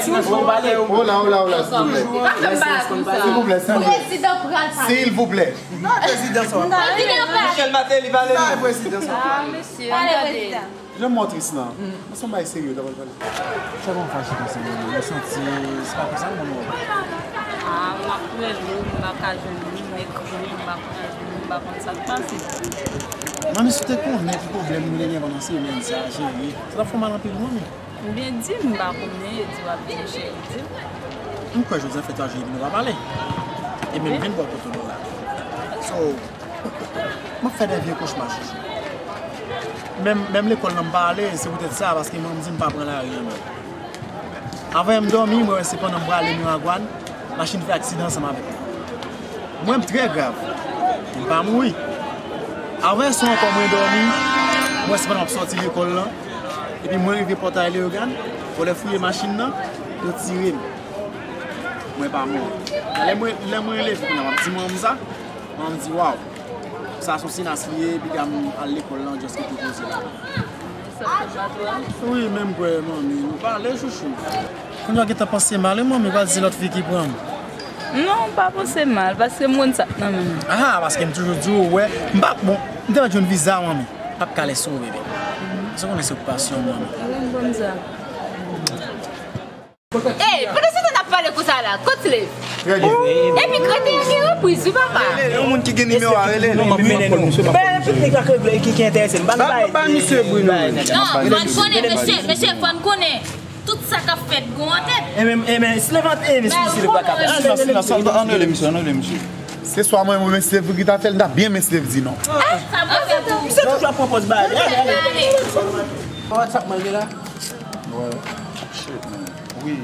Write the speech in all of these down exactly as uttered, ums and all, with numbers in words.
Silans, fò w pale. Hola, hola, hola, silvouplè. Silvouplè, silvouplè. Prezidan pral pale. Silvouplè. Prezidan sa. Prezidan pral. Michel Martelly, pale non. Sa prezidan sa. Ah, mesye, pale, prezidan. Jan m wè w tris lan. Mwen se yon bagay serye w ta pral pale. Sa ban m fache konsa, mwen santi se pa konsa mwen wè. Ah, m ap rele w, m pa ka jwenn ou, m ekri w, m pa ka jwenn ou, m pa konn sa k pase. Manmi, si w te konnen ki pwoblèm nou te gen pandan semèn sa a, cheri, sa t ap fè w mal anpil, manmi. Oubyen di m, m pa konnen, yo di w ap vini, cheri, di m. M kwè jodi a fè twa jou epi nou pa pale. E menm vin bò kote nou la. So, m ap fè de vye kochma, chouchou. Menm, menm lekòl lan m pa ale, se poutèt sa, paske manman m di m pa pran lari an menm. Avanyè m dòmi, mwen wè se pandan m prale Miragwàn, machin fè aksidan ansanm avèk mwen. Mwen m trè grav, men m pa mouri. Avanyè swa ankò mwen dòmi, mwen wè se pandan m ap sòti lekòl lan, epi mwen rive pòtay Leyogàn, vòlè fouye machin nan, yo tire m. Mwen pa mouri. Lè mwen, lè mwen leve kounye a, m ap di manman m sa, manman m di, waw. Sa se yon sinas li ye, piga m al lekòl lan, just kite koze la. Wi, menm kwè, manmi, nou pale, chouchou. Kounye a gentan panse mal, wi, manmi, pa di se lòt fi ki pran m. Non, m pa panse mal, paske m konn sa k nan men m. Ah, paske m toujou di w, wè, m pa, bon, m te mèt jwenn viza, manmi. M p ap ka lese w, bebe. Se konnen se okipasyon, manmi. Mwen konn sa. Ey, pandan se tan n ap pale konsa la, kot Slave? Trè byen. Epi krete a gen repriz, wi, papa. Yon moun ki gen nimewo a, rele l. Non, m ap mennen nou. Ben, piknik la k regle, ki, ki enterese m. Ban nou bay, bay misye Bruno. Non, fò n konnen, mesye, mesye, fò n konnen tout sa k ap fèt gon an tèt. E men, e men, Slave, e men, si misye te pa kapab. Silans, silans, ann rele misye, ann rele misye. Se swa mwen, mwen, men Slave ki ta fè l, m ta byen, men Slave di non. Misye toujou ap pran pòz bagay. What's up, malgre la? Shit, man. Wi.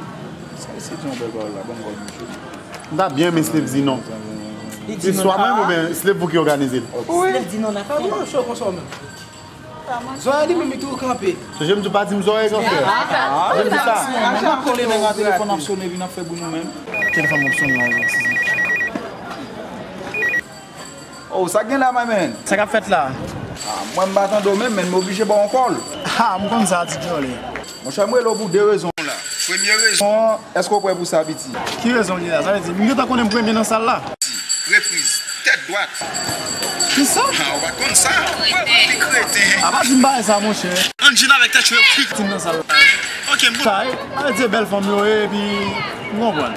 Sa isi di yon bèl pawòl la, ban m kòl misye. M ta byen renmen Slave di non. Se swa mwen oubyen Slave pou ki òganize l. Wi. Slave di non nan fè. Mwen cho konsa menm. Zòrèy li menm li tou kanpe. Sonje m tou pa di m zòrèy kanpe. Jan m di sa. Ajan kole nèg an telefòn ap sone epi n ap fè bri nou menm. Telefòn ap sone la, Sizi. Oh, sa k gen la, my man? Sa k ap fèt la? Ah, mwen m pa tande w menm, men m oblije ba w yon kòl. Ha, m konn sa, ti djòlè. Monchè, m rele w pou de rezon la. Premye rezon an, èske w prè pou sa, piti? Ki rezon li la? Sa vle di, m gentan konnen m premye nan sal la. Repriz, tèt dwat. Kisa? Ha, ou pa t konn sa? Ou wè, ou pi kreten. A pa di m bagay sa, monchè. Ann jina avèk tèt cho yo pi kreten nan sal la. Ok, m konn. Sa, e, a di bèl fanm yo ye, epi, m konprann.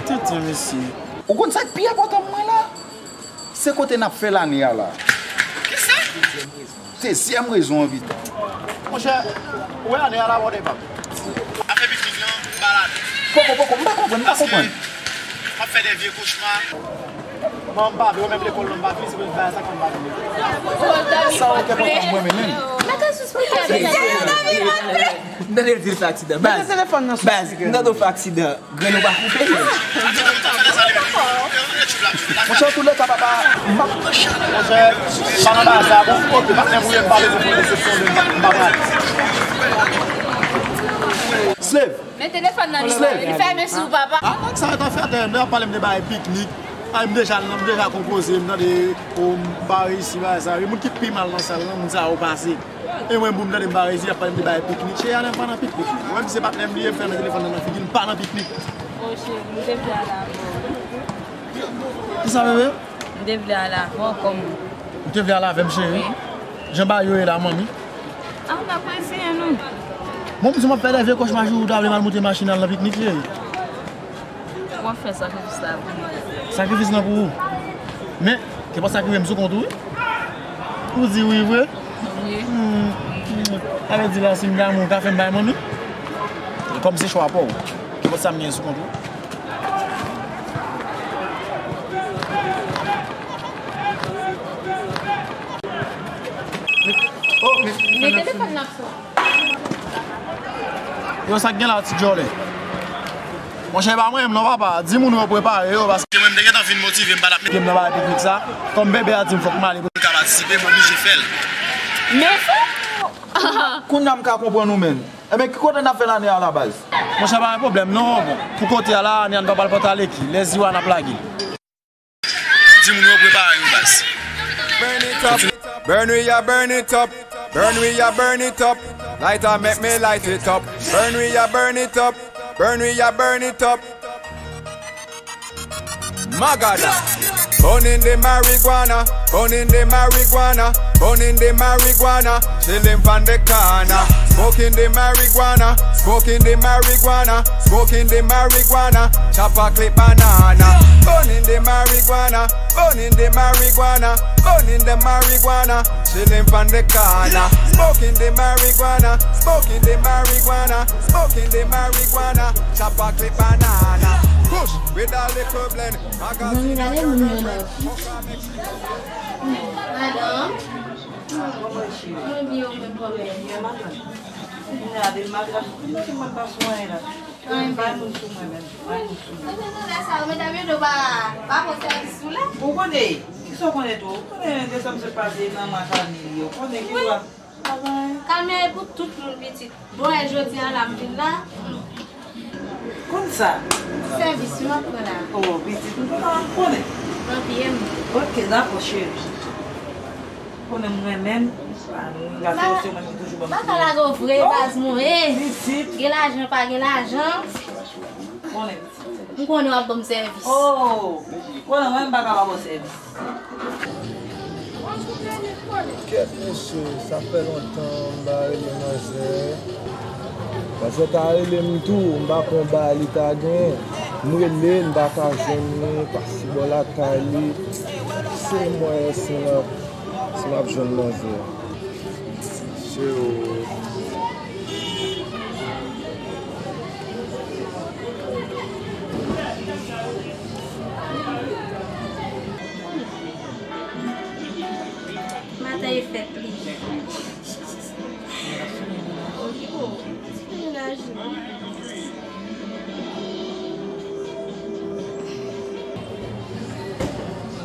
Tenten, mesye. Ou konn sa k pi enpòtan pou mwen la? Se kote n ap fè lane a la. Kisa? Dezyèm rezon an, pito. Monchè, ou wè ane a la, bon, depa. Afè piknik lan, m pa ladan. Poko, poko, m pa konprann, m pa konprann. Paske m ap fè de vye kochma. Mwen, m pa vle, menm lekòl lan, m pa vle, se pou bagay sa k fè m pa vle. Sa, ok, poko, m renmen menm. Mete sou speaker. M tande l di l fè aksidan. Baz, baz, m tande w fè aksidan. Grenn ou pa koupe, men. Monchè, antouleka, papa, m p ap. Monchè, pa nan bagay sa, bon, ok, patnè m, ou ye m pale de pou desepsyon de m pa pral. Slave. Men telefòn nan li, Slave. Li fèmen sou papa. Ah, nèg sa yo ta fè atè, nou ap pale m de bagay piknik. Ay, m deja, m deja konpoze, m tande, o, m pa reyisi bagay sa. Moun ki pi mal nan sal lan, moun sa yo pase. E mwen, boum, tande m pa reyisi, y ap pale m de bagay piknik. Cheri, Alain pa nan piknik. Mwen, se patnè m li ye, m fè nan telefòn nan, nan figi l, m pa nan piknik. O, cheri, m te vle ale avè w. Kisa, bebe? M te vle ale avè w, kòman? Ou te vle ale avè m, cheri? Wi. Jan bagay yo ye la, manmi? A, n ap eseye, non. Bon, m di m ap fè de vye kochma, jou ou ta vle m al moute machin al nan piknik, cheri. W ap fè sakrifis la pou mwen. Sakrifis lan pou ou? Men, se pa sa ki rive m sou kont ou, wi. Ou di wi vre? Wi. Hmm, hmm. Sa vle di la, si m gen moun, ou ka fè m bay manmi? E kòm se chwa pa w, se pa sa m gen sou kont ou. Oh, men, men telefòn nan ap sone. Yo, sa k gen la, ti djòlè? Monchè, e pa mwen menm non, papa. Di moun yo prepare yo, paske mwen, m te gentan fin motive, m pa t ap mete m nan bagay piknik sa. Kòm bebe a di m fòk m ale pou l ka patisipe, m oblije fè l. Men fè. Kounye a m ka konprann ou menm. Enben, ki kote n ap fè lane a la, baz? Monchè, pa gen pwoblèm non. Bon, pou kote a la, ane a n pa pral pòt ale ki. Lè ziwa n ap lage. Di moun yo prepare yo, baz. Burn it up, burn we a burn it up, burn we a burn it up. Lighter, make me light it up. Burn, we a burn it up. Burn, we a burn it up. Magada. Burning the marijuana, burning the marijuana, burning the marijuana. Chilling from the corner, smoking the marijuana, smoking the marijuana, smoking the marijuana. Chop a clip banana, burning the marijuana, burning the marijuana, burning the marijuana. Chilling from the corner, smoking the marijuana, smoking the marijuana, smoking the marijuana. Chop a clip banana. Kush, with a little blend. Zanmi, gade moun yo love. Madanm. Mwen byen, ou menm kòman? Byen, madanm. Gade, madanm, mwen pa sou anyen la. Bay moun sou mwen menm. Bay moun sou mwen. Mwen te tande sa, medam yo do pa, pa fè sèvis sou la. Ou konnen, kisa w konnen tou? Ou konnen de sa m sot pase nan mwa Kalmi yo. Ou konnen ki dwa. Kalmi e pou tout moun pitit. Bon, e jodi a la m vin la. Konn sa? Ti sèvis wi m ap pran la. Oh, pitit, m konnen, m konnen. Nan pye m. Ok, dakò, cheri. Konnen m renmen m. Gason se mwen ki toujou ban m. M pa ka lage w vre, baz mwen. Pitit. Gen lajan, pa gen lajan. Konnen. M konnen w ap ban m sèvis. Oh! Konnen mwen, m pa ka pa ba w sèvis. Kèt mesye, sa fè lontan m pa rele manzè. Manzè ta rele m tou, m pa konn bagay li ta gen. M rele l, m pa ka jwenn li, pase bò lakay li. Se mwen si m ap, si m ap jwenn manzè. Se ou. Maten e fèt li.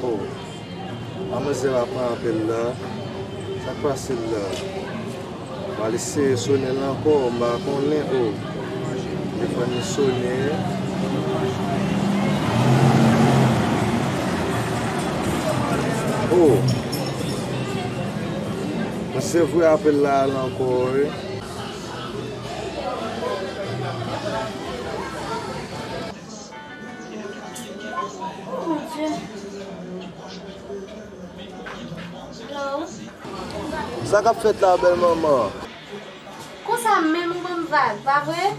Oh. Manzè ap pran apèl la. Sa k pase l la? M al eseye sonnen l ankò, m pa konnen, o. Telefòn li sonnen. O. Mwen se vre apèl la al ankò, wi. Oh, mon Dieu. Hello? Sa k ap fèt la, bèl manman? Konsa menm ou ban m vag, pa vre?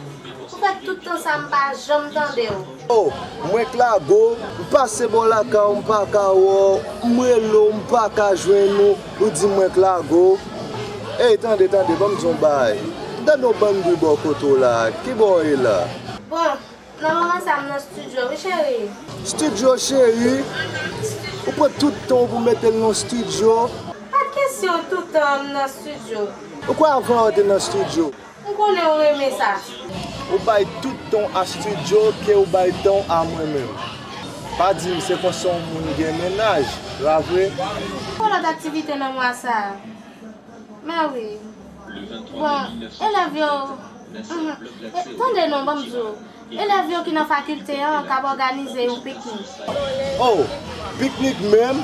Ou fè tout tan sa m pa janm tande w. Oh, mwen k lage w, m pase bò lakay ou, m pa ka wè w, m rele w, m pa ka jwenn ou, ou di mwen k lage w. Ey, tande, tande, ban m di w yon bagay. M tande yon bann bri bò kote w la. Ki bò w ye la? Bon, nan moman sa, m nan estidyo, wi, cheri. Estidyo, cheri? Ou pran tout tan w pou mete l nan estidyo? Pa t kesyon tout tan m nan estidyo. Ou kwè avan w te nan estidyo? M konnen w renmen sa. Ou bay tout tan w a estidyo ke w bay tan w a mwen menm. Pa di m se konsa yon moun gen mennaj, pa vre? Yon lòt aktivite nan mwa sa a. Mè wi. Bon, elèv yo, mhm. E, tande non, ban m di w. Elèv yo ki nan fakilte an k ap òganize yon piknik. Oh, piknik menm?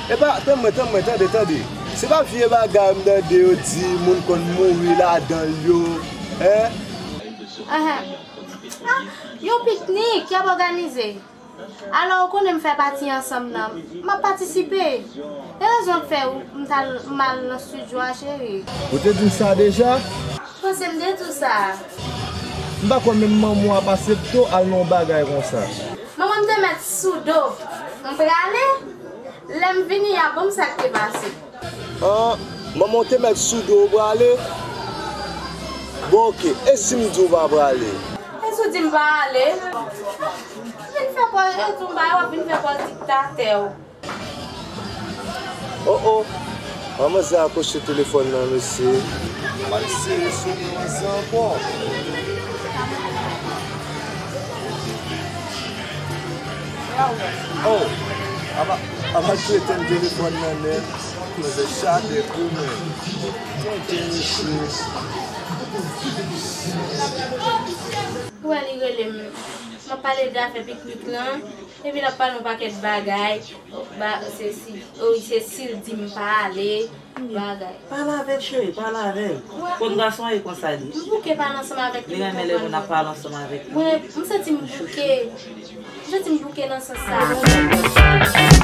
Epa, tann mwen, tann mwen, tande, tande. Se pa vye bagay m tande yo di moun konn mouri ladan l yo, en? Ahan. Ah, yon piknik y ap òganize. Alò, ou konnen m fè pati ansanm nan. M ap patisipe. E rezon k fè ou, m t al, m al nan estidyo a, cheri. Ou te di m sa deja? Panse m te di w sa. M pa kwè menm manman w ap asepte w al nan yon bagay konsa. Manman m te mèt sou do. M prale. Lè m vini a, bon, m sa k te pase. An, manman w te mèt sou do w prale? Bon, oke. E si m di w pa prale? E si w di m pa ale? Vin fè pòz, e di w m pa ale, w ap vin fè pòz diktatè w. Oh, oh. Manzè akwoche telefòn nan, mesye. Pral eseye sonnen manzè ankò. Oh, aba, aba, tretèn telefòn nan nèt. Manzè chade goumen. Tande, mesye. Ou wè li rele m. M ap Pale de afè piknik lan, epi l ap pale yon pakèt bagay. Ba, se si, oh, se si l di m pa ale, bagay. Pale avè l, cheri, pale avè l. Konn gason e konsa li. M bouke pale ansanm avèk li. Li renmen lè moun ap pale ansanm avèk li. Mwen, m santi m bouke. M santi m bouke nan sans sa.